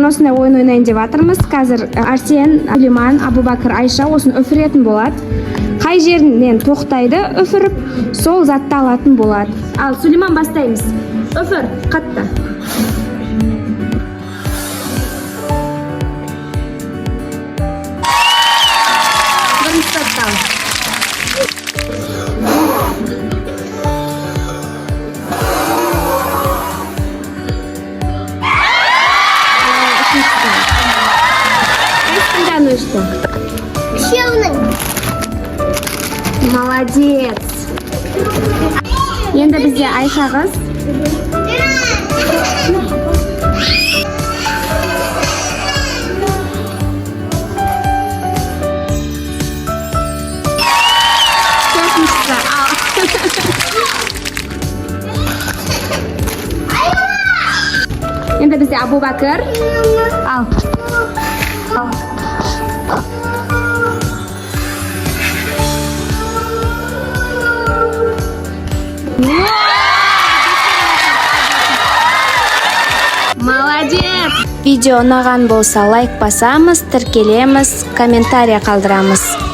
Бүгін осындай ойын ойнайын деп жатырмыз. Қазір Арсен, Сүлейман, Абубәкір, Айша осыны үфіретін болады. Қай жерінен тоқтайды үфіріп, сол затты алатын болады. Ал, Сүлейман, бастаймыз. Үфір, қатты. Бірінші затты ал. Үшіншісі ал. Қайсысының дәмі өшті? Үшеуінің. Молодец. Енді бізде Айша қыз. Төртіншісі ал. Енді бізде Абубәкір. Ал. Ал. Молодец! Видео ұнаған болса, лайк басамыз, тіркелеміз, комментарий қалдырамыз.